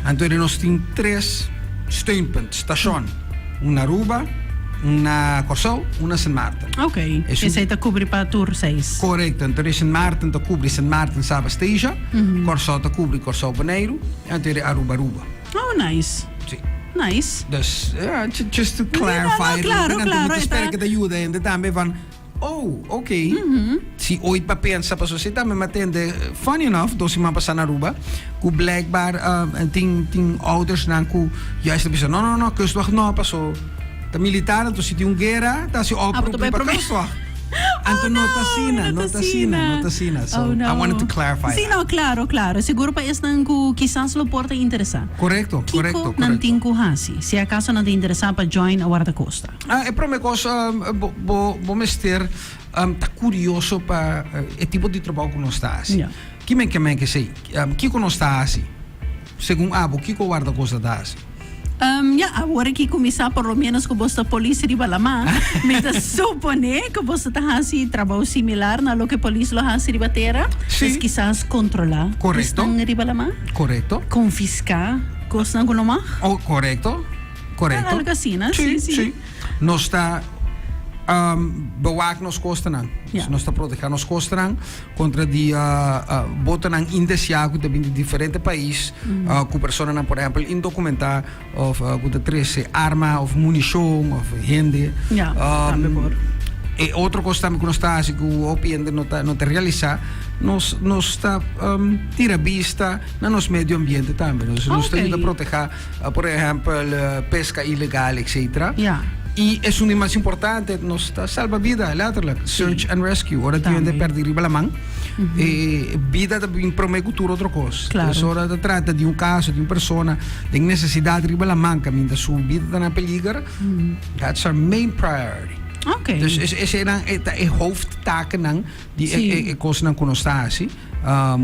Anto nos tin tres steunpunt, station. Un na Aruba, un na Kòrsou, un na Sint Maarten. Ok, esei ta kubri pa tur seis. Korekto, anto Sint Maarten ta kubri Sint Maarten, Saba, Statia, Kòrsou ta kubri Kòrsou, Boneiru, anto Aruba, Aruba. Oh, nice. Si. Nice. Dus, ja, just to clarify. No, claro, claro. Mi ta spera ku ta yuda hende tambe van, oh, ok. Si ooit pa pensa, pasobra si tambe mi a tende, funny enough, dos siman pasá na Aruba, ku blijkbaar tin tin oudersnan ku juist ta bisa, no, no, no, kustwacht no, paso ta militar, anto si tin un guera, ta hasi oproep pa kustwacht. Anto no ta asina, no ta asina, no ta asina. So, I wanted to clarify Sí, that. no, claro, claro. Sigur pa esnan ku kisas lo por ta interesá. Korekto, korekto, Kiko nan korekto. tin ku hasi, si akaso nan ta interesá pa join a Wardakosta? Ah, e prome kos, bo, bo, bo mester ta kurioso pa e tipo di trabou ku nos ta hasi. Ja. Ki men ke men ke esei? Kiko nos ta hasi? Segun abo, kiko Wardakosta ta hasi? Ya, awor aki kuminsá por lo ménos ku bos ta polis riba lamá, mi ta suponé ku boso ta hasi trabou similar na loke polis lo hasi riba tera. Sí. Pues kisas kontrolá Korekto. kosnan riba lamá. Korekto. Konfiská kosnan ku no mag. Oh, korekto. Korekto. Algo asina, sí, sí. Sí. Nos ta bewak nos kostanan. Ja. Nos ta protehá nos kostanan. Kontra di botonan indeseá ku ta bin di diferente pais, ku personanan por ehèmpel indokumentá òf ku ta trese arma òf munishon òf hende. Ja, tambe por. E otro kos tambe ku nos ta hasi ku hopi hende no ta no ta realisá, nos nos ta tira bista na nos medio ambiente tambe. Nos nos ta yuda protehá por ehèmpel peska ilegal etcetera. Ja. I esun di mas importante, nos ta salba bida, letterlijk. Search and rescue. Ora tin hende perdi riba laman, e bida ta bin prome ku tur otro kos. Claro. Dus ora ta trata di un kaso, di un persona den nesesidat riba laman, kaminda su bida ta na peliger, that's our main priority. Ok. Dus esenan e ta e hoofdtakennan di e e kosnan ku nos ta hasi.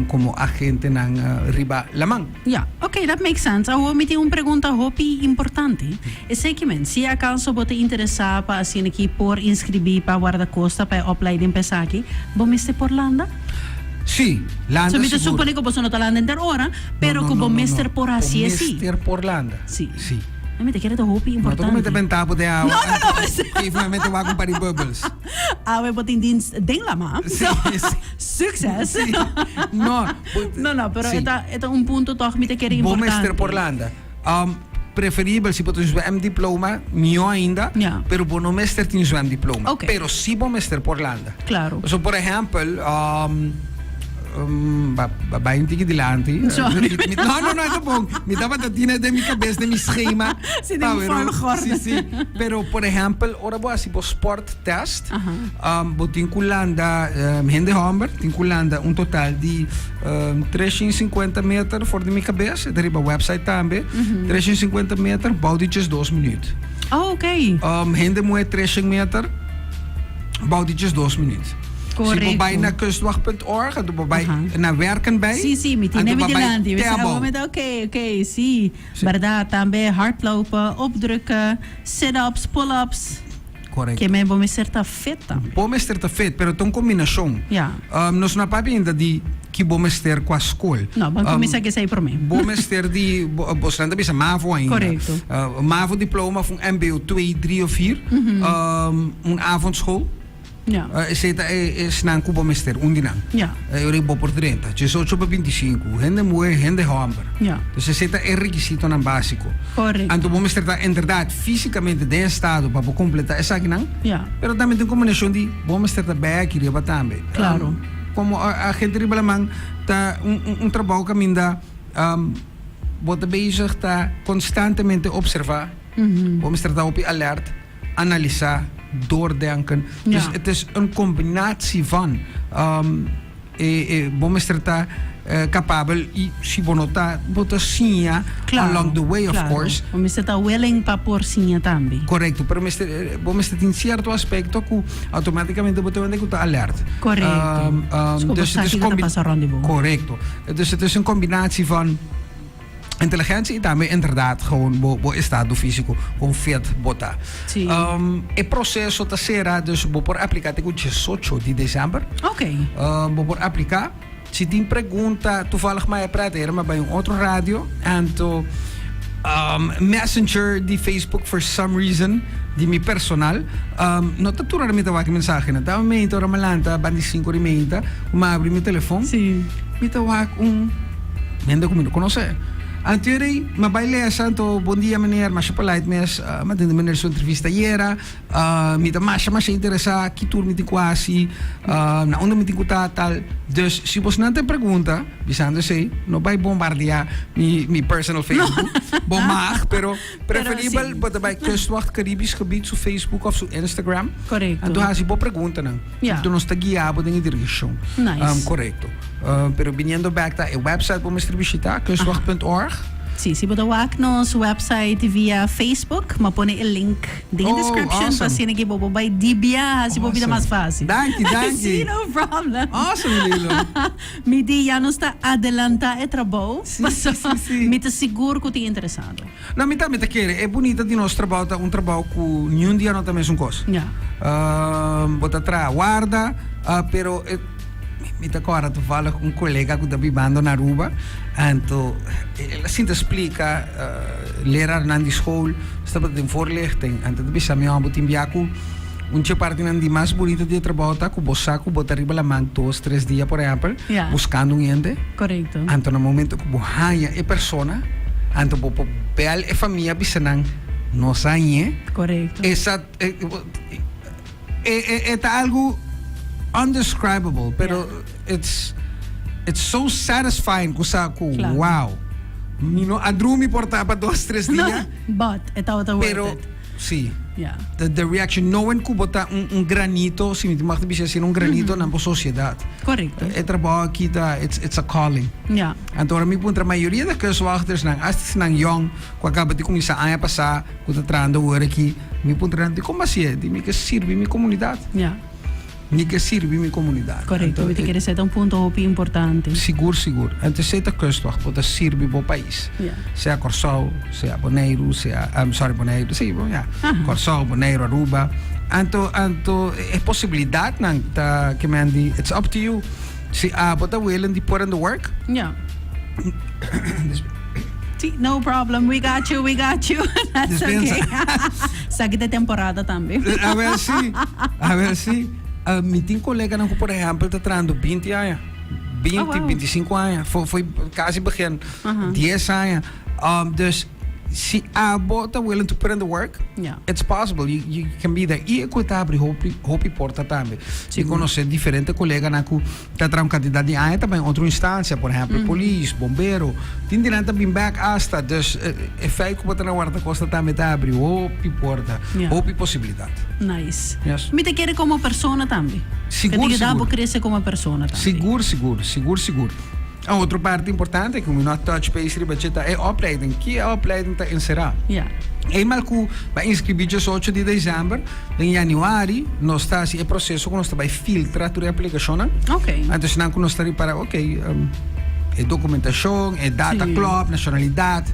Como agentenan riba laman. Ja, ok, that makes sense. Awor mi tin un pregunta hopi importante. Esei ki men, si acaso bo ta interesa pa asina ki por inscribi pa Guardacosta pa e opleiding pa esaki, bo mester por landa? Si, landa So mi ta sigur. supone cu boso no ta landa henter ora, pero No, no, cu bo no, no, mester no. por haci Bo esi. mester por landa. Si. Si. Mi ta kere ta hopi No ta cu mi ta importante. benta bo den awa. No, no, no, Anto, geef mi ta wak un par di bubbles. Awe bo tin dienst den lama. Sí, sí. Succes. Sí. No. No, no, pero Sí. e ta, e ta un punto toch mi ta kere Bo importante. mester por landa. Preferibel si bo tin zwemdiploma, mihó ainda. Ja. Pero bo no mester tin zwemdiploma. Ok. Pero si bo mester por landa. Claro. So, por ehempel, ba, ba, bai un tiki dilanti. Sorry. No, no, no, e ta bon. Mi tabata tin den mi kabes, den mi schema. Sí, den mi Pa, pero, volgorde. Sí, sí. Pero, por ehempel, ora bo hasi bo sporttest, bo tin ku landa, hende hòmber tin ku landa un total di 350 meter for di mi kabes, e ta riba website tambe, 350 meter bou di 12 minuut. Oh, ok. Hende muhé 300 meter bou di 12 minuut. Si bo bai na kustwacht.org, anto bo bai na werken bij. Sí, sí, mi tin anto e mi bo bai dilanti. te abou. Ok, ok, sí. Berdad, tambe hardlopen, opdrukken, sit-ups, pull-ups. Correcto. Ke men bo mester ta fit tambe. Bo mester ta fit, pero ta un combinacion. Ja. Nos no a papia ainda di ki bo mester cua school. No, ban cuminsa cu esey prome. Bo mester di, bo, boso nan ta bisa mavo ainda. Correcto. Mavo diploma of un mbo 2, 3 of 4. Un avondschool. Ja. Esei ta e esnan ku bo mester, un di nan. Ja. E ora bo por drenta. Diesocho pa 25, hende muhé, hende hòmber. Ja. Dus esei ta e rekisitonan básiko. Korekto. Anto bo mester ta inderdaad físikamente den estado pa bo kompletá esakinan. Ja. Pero tambe tin kombinashon di bo mester ta bèki riba tambe. Klaro. Komo agente riba laman ta un trabou kaminda bo ta bezig ta konstantemente opservá. Bo mester ta hopi alert. Analisá, doordenken. Dus het is een combinatie van. E bo mester ta capabel y si bo no ta, bo ta siña along the way of course. Bo mester ta willing pa por siña tambe. Correcto, pero mester, bo mester tin cierto aspecto cu automaticamente bo ta wende cu ta alert. Correcto. Dus cu bo sa kico ta pasa rond di bo. Correcto. Dus het is een combinatie van. Inteligentie y tambe inderdaad gewoon bo bo estado fisico con fit bo ta. Sí. E proceso ta cera dus bo por aplica te cu 18 di december. Ok. Bo por aplica. Si tin pregunta, toevallig maya prata era m'a bai un otro radio, anto messenger di Facebook for some reason di mi personal, no ta tur ora mi ta wak e mensahenan. Ta momento ora mi lanta banda di sinku ora i meinta, ku mi abri mi telefon, mi ta wak un hende ku mi no konosé. Anto ei mi a bai lesa, anto bon dia meneer, masha polite mes, mi a tende meneer su entrevista ayera. Mi ta masha masha interesá ki tur mi tin ku hasi, na unda mi tin ku ta, tal. Dus si bosnan tin pregunta, bisando esei, no bai bombardiá mi mi personal Facebook. Bo mag, pero preferibel bo ta bai Kustwacht Caribisch Gebied su Facebook òf su Instagram. Korekto. Anto hasi bo preguntanan. Ya. Anto nos ta guia bo den e direkshon. Nice. Korekto. Pero biniendo bèk ta e website bo mester bishitá, kustwacht punt org. Sí, si bo ta wak nos website via Facebook, m'a pone e link den e Oh, description pa awesome. asina ki bo por bai di biaha si bo bida mas Awesome. fácil. Danki, danki. Sí, no problem. Awesome, Lilo. Mi di ya nos ta adelantá e trabou, Sí, pasobra sí, sí. mi ta sigur ku tin interesado. No, mi tambe ta kere. E bunita di nos trabou ta un trabou ku niun dia no ta mesun kos. Ja. Bo ta traha warda, pero e. Mi ta kòrda toevallig un kolega ku ta bibando na Aruba, anto el a sinta splika lerarnan di school, nos tabata den voorlichting, anto ta bisa mi bo tin bia ku un dje partinan di mas bunita di e trabou ta ku bo sa ku bo ta riba laman dos, tres dia por ehèmpel, buskando un hende, anto na momento ku bo haña e persona, anto bo por bèl e famia bisa nan nos a hañ'é, esa E ta algu undescribable, pero it's it's so satisfying ku sa ku wow, mi no a drumi por ta pa dos tres dia. But e tabata worth Pero it. si, Yeah. the reaction knowing ku bo ta un granito, si mi tin mag ta bisa asina, un granito na bo sosiedat. Korekto. E trabou aki ta it's it's a calling. Yeah. Anto ora mi puntra mayoria di kustwachters-nan, asta esnan yong ku a kaba di kuminsá aña pasá ku ta trahando awor aki, Mi puntra nan, Dikon basié? Di mi ke sirbi mi komunidat. Ja. Mi ke sirbi mi komunidat. Korekto, mi ta kere esei ta un punto hopi importante. Sigur, sigur. Anto esei ta kustwacht, bo ta sirbi bo pais. Ja. Sea Kòrsou, sea Boneiru, sea, sorry, Boneiru, si, bo, ja. Aha. Kòrsou, Boneiru, Aruba. Anto, anto e posibilidatnan ta ke men di, it's up to you. Si abo ta willing di put in the work. Ja. Sí, no problem. We got you, we got you. That's Dispensa. okay. Sa ki ta temporada tambe. A ver si, a ver si. Uh, mi tin coleganan ku por ehempel ta trahando 20 aña. 20, Oh, wow. 25 aña. Foi, foi casi begin Aha. 10 aña. Dus si abo ta willing to put in the work, Ja. it's possible. You, you can be there. I e ku ta abri hopi, hopi porta tambe. Mi konosé diferente coleganan ku Ta traha un kantidat di aña ta bai otro instancia, por ehempel polis, bombero. Tin di nan ta bin bek asta. Dus e feit ku bo ta na Wardakosta tambe ta abri hopi porta, hopi posibilidat. Nice. Yes. Mi ta kere komo persona tambe. Sigur, Ta yuda bo sigur. krese komo persona tambe. Sigur, sigur, sigur, sigur. Un otro parti importante ku mi no a touch base riba dje ta e opleiding. Ki e opleiding ta enserá? Ja. Eenmaal ku bo a inskribí diesocho di desèmber, Den januari nos ta hasi e proseso ku nos ta bai filtra tur e aplikashonnan. Ok. Anto esnan ku nos ta ripara, ok, e dokumentashon, e data Sí. klòp, nashonalidat.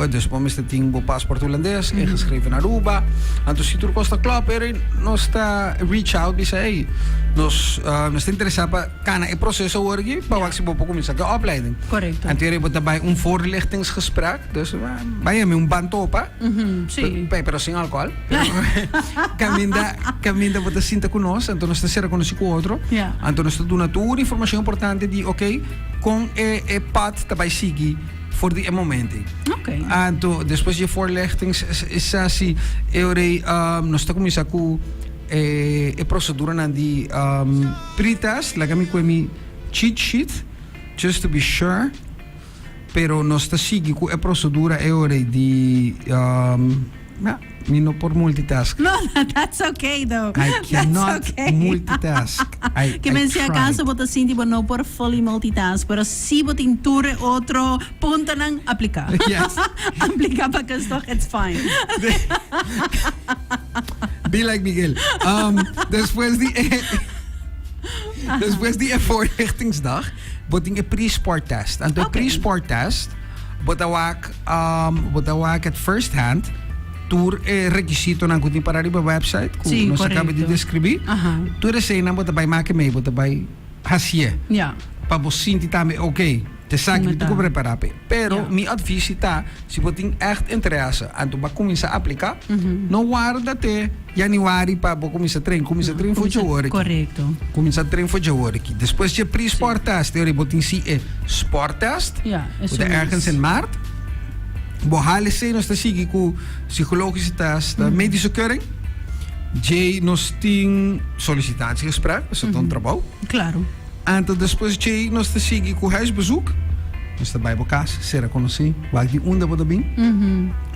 Dus bo mester tin bo pasport hulandes, ingeschreven na Aruba. Anto si tur kos ta klòp, pero nos ta reach out bisa, hey, nos nos ta interesá pa kana e proseso awor aki pa wak si bo por kuminsá ku e opleiding. Korekto. Anto bo ta bai un voorlichtingsgesprek, dus bai yami un bantopa. Sí. Pero sin alcohol. Caminda, caminda bo ta sinta cu nos, anto nos ta cera conoci cu otro. Ja. Anto nos ta duna tur informacion importante di, ok, con e, e pad ta bay sigui for di e momento. Ok. Anto, despues di e voorlichtingssessie, e ora ey, nos ta cuminsa cu e, e proceduranan di pre-test. Laga mi cu mi cheat sheet, just to be sure. Pero nos ta sigui cu e procedura e ora di ja, mi no por multitask. No, that's okay though. I cannot That's okay. multitask. I, Ke I men si tried. acaso bo ta sinti bo no por fully multitask, pero si bo tin tur e otro puntonan, aplica. Yes. Aplica pa kes toch, it's fine. Be like Miguel. Despues di e despues di e voorlichtingsdag Bo tin e pre-sport test. Anto e pre-sport test, bo ta wak, bo ta wak at first hand tur e rekisitonan ku tin para riba website ku Sí, nos a kaba di korekto. deskribí. Aha. Tur eseinan bo ta bai make mee, bo ta bai hasié. Ja. Pa bo sinti tambe, ok, t'esaki mi tin ku prepará p'e. Pero mi advis si ta, si bo tin ègt interese, anto bo a kuminsá apliká, no warda te yanüari pa bo kuminsá train. Kuminsá train for dje ora aki. Kuminsá train for dje ora aki. Despues dje pre-sport test, e ora bo tin si e sport test, ku ta ergens in maart. Bo hala esei, nos ta sigui ku psikologische test, medische keuring. Dje nos tin sollicitatiegesprek, pasobra ta un trabou. Claro. Anto despues djei nos ta sigui ku huisbezoek. Nos ta bai bo kas, sera konosí, wak di unda bo ta bin.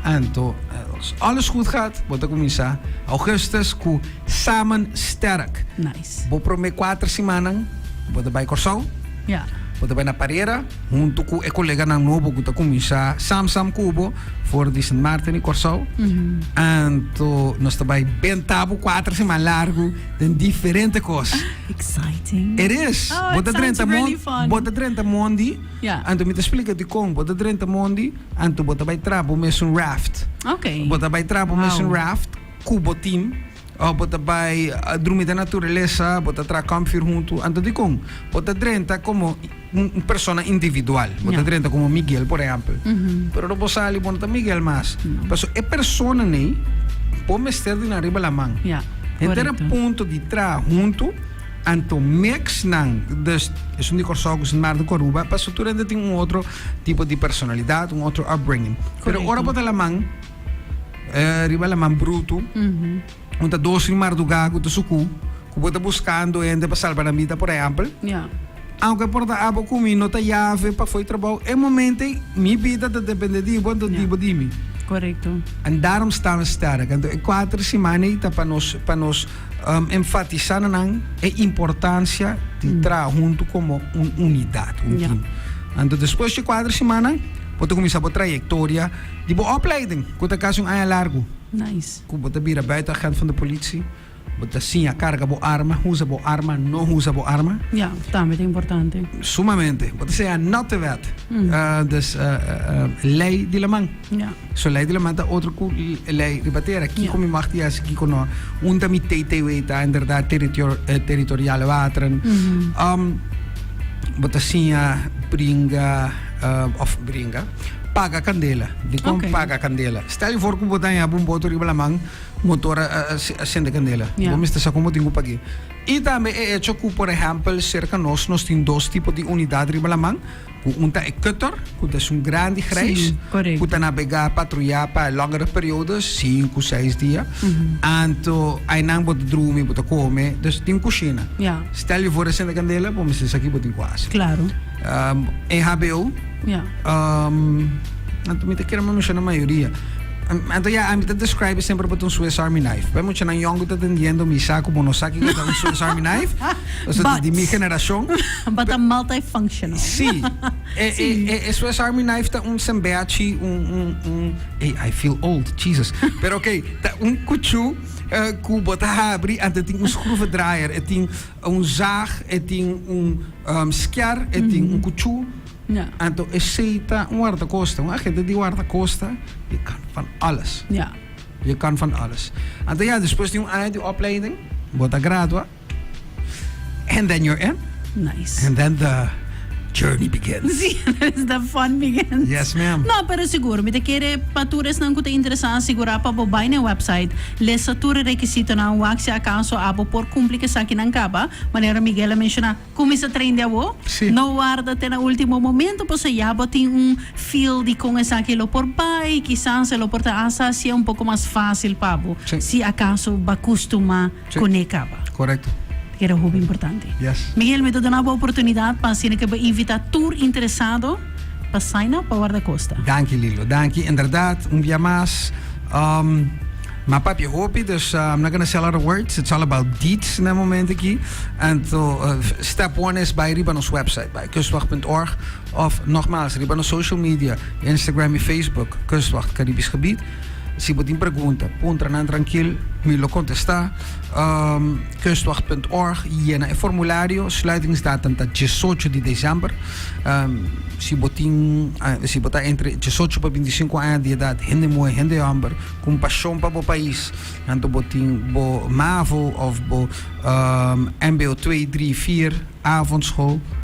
Anto as alles goed gaat, bo ta kuminsá augustus ku Samen Sterk. Nice. Bo promé kuater simannan bo ta bai Kòrsou. Ja. Bo ta bai na Parera huntu ku e koleganan nobo ku ta kuminsá sam sam ku bo for di Sint Maarten i Kòrsou. Anto nos ta bai benta bo kuater siman largu den diferente kos. Exciting. It is. Oh, Bo it ta sounds drenta mon, really fun. bo ta drenta mondi. Ja. Anto mi ta splika dikon. Bo ta drenta mondi, anto bo ta bai traha bo mes un raft. Ok. Bo ta bai traha bo mes un Wow. raft ku bo team. Of bo ta bai drumi den naturalesa, bo ta traha kampvuur huntu. Anto dikon? Bo ta drenta komo un un persona individual. Bo ta Ja. drenta komo Miguel, por ehèmpel. Pero ora bo sali, bo no ta Miguel mas. Pasobra e personanan ei, bo mester di nan riba laman. Ja. Henter a Correcto. punto di traha huntu, anto mix nan, dus esun di Kòrsou ku Sint Maarten ku Aruba, pasobra tur hende tin un otro tipo di personalidat, un otro upbringing. Pero ora Correcto. bo ta laman, riba laman brutu, un ta dos di mardugá ku ta sukú, ku bo ta buskando hende pa salba nan bida, por ehèmpel. Ja. Aunke por ta abo ku mi no ta yave pa fo'i trabou, e momento ei mi bida ta depende di bo, anto di bo di mi. Korekto. En daarom staan we sterk. Anto e kuater siman ei ta pa nos pa nos enfatisá na nan e importansia di traha huntu komo un unidat, un Ja. team. Anto despues di e kuater simannan bo ta kuminsá bo trayektoria di bo opleiding ku ta kasi un aña largu. Nice. Ku bo ta bira buitenagent van de politie. Bo ta siña karga bo arma, usa bo arma, no usa bo arma. Ja, tambe ta importante. Sumamente. Bo ta siña natte wet. Dus lei di laman. Ja. So lei di laman ta otro ku lei riba tera. Kiko mi mag di hasi, kiko no. Unda mi TTW ta, inderdaad, territoriale wateren. Bo ta siña bringa, of bringa, paga kandela. Dikon paga kandela? Stel je voor ku bo ta haña bo un boto riba laman. Motor a sende kandela. Bo mester sa komo tin ku pag'é. I tambe e echo ku, por ehèmpel, serka nos, nos tin dos tipo di unidat riba laman, ku un ta e cutter, ku ta esun grandi grijs, ku ta nabegá, patruyá pa longere periodes, sinku, seis dia. Anto einan bo ta drumi, bo ta kome, dus tin kushina. Stel je voor e sende kandela, bo mester sa ki bo tin ku hasi. EHBO, anto mi ta kere menshoná mayoria. Anto ya, ami ta describe semper bo ta un Swiss Army knife. Pa e muchanan yòn ku ta tendiendo mi sa ku bo no sa kiko ta un Swiss Army knife. Pasobra ta di mi generashon. Bo ta multifunctional. Sí. E, e, e Swiss Army knife ta un sembeachi, un, un, un, hey, I feel old, Jesus. Pero oké, ta un kuchú ku bo ta habri, anto tin un schroevendraaier, e tin un zaag, e tin un sker, e tin un kuchú. Ja. Anto esey ta un wardakosta. Un agente di wardakosta, je kan van alles. Ja. Je kan van alles. Anto ja, despues di un aña di opleiding, bo ta gradua. And then you're in. Nice. And then the journey begins. Sí, the fun begins. Yes, ma'am. No, pero sigur, mi ta kere pa tur esnan ku ta interesá sigurá pa bo bai na e website, lesa tur e rekisitonan, wak si akaso abo por kumpli ku esakinan kaba, manera Miguel a menshoná. Cuminsa train di awo. Sí. No warda te na ultimo momento pasobra ya bo tin un feel di con esaki lo por bay, kisas e lo por ta hasta hacié un poco mas facil pa bo, Sí. si acaso bo a custuma Sí. cune caba. Correcto. Kere hopi importante. Yes. Miguel, mi ta duna bo oportunidad pa asina ke bo invita tur interesado pa sign up pa Wardacosta. Danki Lilo, danki. Inderdaad, un bia mas. M'a papia hopi, dus I'm not gonna say a lot of words. It's all about deeds na e momento aki. Anto, step one is bai riba nos website, bai kustwacht.org of nogmaals riba nos social media, Instagram y Facebook, Kustwacht Caribisch Gebied. Si bo tin pregunta, puntra nan trankil, mi lo kontestá. Kustwacht.org, yena e formulario, sluitingsdatum ta 18 di december. Si bo tin, si bo ta entre 18 pa 25 aña di edat, hende muhé, hende hòmber, ku un pashon pa bo pais, anto bo tin bo mavo òf bo mbo 2, 3, 4, avondschool.